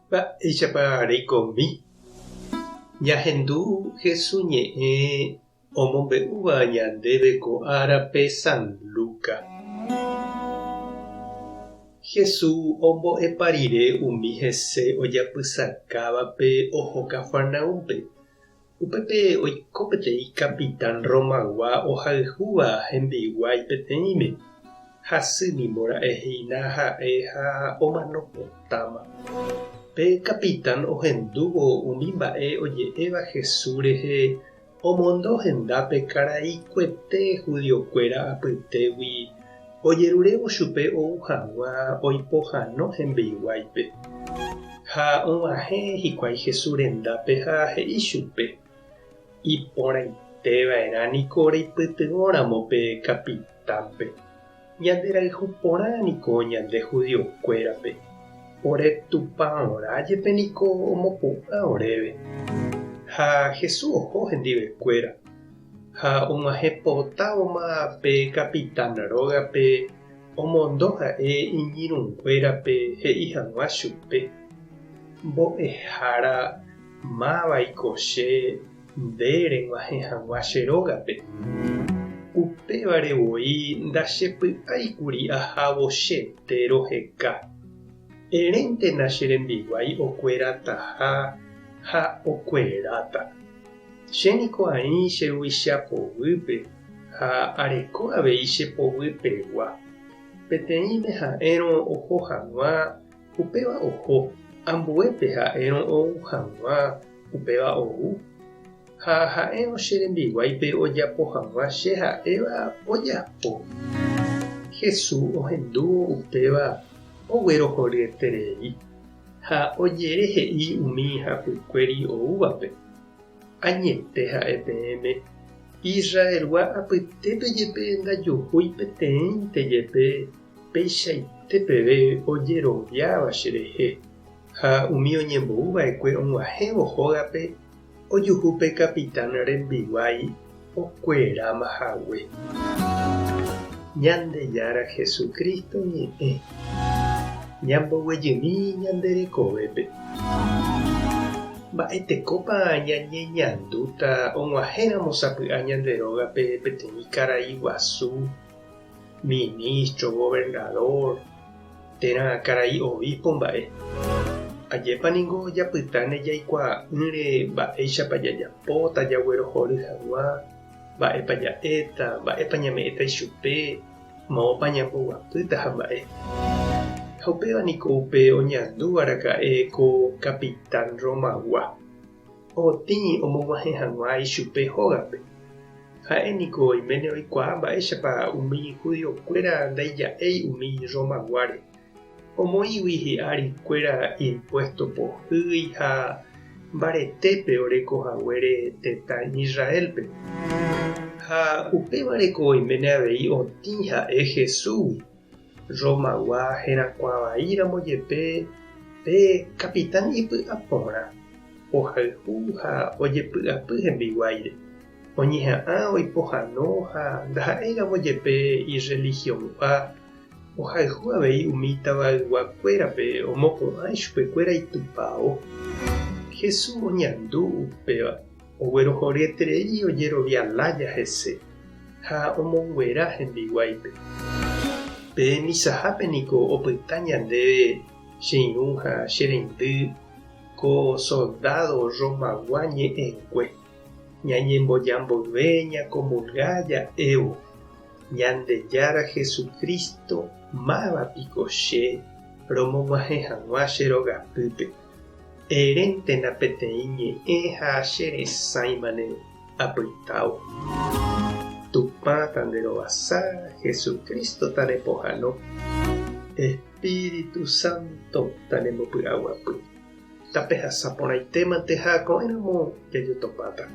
Mba'éichapa reikomi? Ñahendu Hesu ñe'ẽ omombe'úva ñandéve ko árape San Luca. Hesu ombo'epa rire umi hese ojapysakávape oho Cafarnaúmpe. Upépe oiko peteĩ kapitán Romagua ohayhúva hembiguái peteĩme, hasy nimbora'e hína ha'e ha omano potáma. Pe kapitán ohendúvo umi mba'e oje'éva Jesús rehe omondo hendápe karai kuete judiokuéra apytégui ojerurévo chupe ou hag̃ua oipohãno hembiguáipe. Ha og̃uahẽ hikuái Jesús rendápe ha he'i chupe, Iporãite va'erã niko reipytyvõramo pe kapitánpe. Ñanderayhu porã niko ñande judiokuérape. Ore tupãorã jepe niko omopu'ã oréve. Ha Jesús oho hendivekuéra. Ha og̃uahẽ potávoma pe kapitán rógape omondo ha'e iñirũnguérape he'i hag̃ua chupe, Mbo'ehára, mávaiko che nde reg̃uahẽ hag̃ua che rógape? Upévare voi ndachepy'áikuri ahávo chete roheka. Eréntena che rembiguái okuerataha ha okueráta. Che niko aĩ che ruvicha poguýpe ha areko avei che poguypegua. Peteĩme ha'érõ oho hag̃ua, upéva oho, ambuépe ha'érõ ou hag̃ua, upéva ou. Ha ha'érõ che rembiguáipe ojapo hag̃ua che ha'éva, ojapo. Jesús ohendúvo upéva oguerohoryeterei. Ha ojere he'i umi hapykuéri oúvape, Añete ha'e peẽme, Israelgua apytépe jepe ndajuhúi peteĩnte jepe peichaite peve ojeroviáva cherehe. Ha umi oñembou va'ekue og̃uahẽvo hógape ojuhu pe kapitán rembiguái okueráma hague. Ñandejára Jesucristo ñe'ẽ ñamboguejymi ñande rekovépe. Mba'etekópa ñañeñandúta og̃uahẽramo sapy'a ñande rógape peteĩ karai guasu, ministro, gobernador, térã karai obispo mba'e? Ajépa ningo japytáne jaikuaa'ỹre mba'éichapa jajapóta jaguerohory hag̃ua mba'épa ja'éta, mba'épa ñame'ẽta ichupe, moõpa ñamboguapýta ha mba'e. Ha upéva niko upe oñandúva raka'e ko kapitán Romagua, otĩ omog̃uahẽ hag̃ua ichupe hógape. Ha'e niko oiméne oikuaa mba'éichapa umi judiokuéra ndaija'éi umi Romaguáre, omoĩgui hi'arikuéra impuésto pohýi ha mbaretépe oreko haguére tetã Israélpe. Ha upévareko oiméne avei otĩ ha'e Jesúsgui, Romagua herakuã vaíramo jepe pe kapitán ipy'aporã, ohayhu ha ojepy'apy hembiguáire. Oñeha'ã oipohãno ha ndaha'éiramo jepe irrelihiongua, ohayhu avei umi tavayguakuérape omopu'ã ichupekuéra itupao. Jesús oñandu upéva, oguerohoryeterei ojerovia lája hese ha omonguera hembiguáipe. Pe misahápe niko opyta ñandéve che irũ ha che reindy ko soldádo Romagua ñe'ẽngue. Ñañemboja mboyve ñakomulga ja'évo, Ñandejára Jesucristo, máva piko che romog̃uahẽ hag̃ua che rogapýpe? Eréntena peteĩ ñe'ẽ ha che resãimane apytávo. Tupã tanderovasa, Jesucristo tanepohãno, Espíritu Santo tanembopy'aguapy. Tapehasa porãitémante ha ko'ẽramo jajotopáta.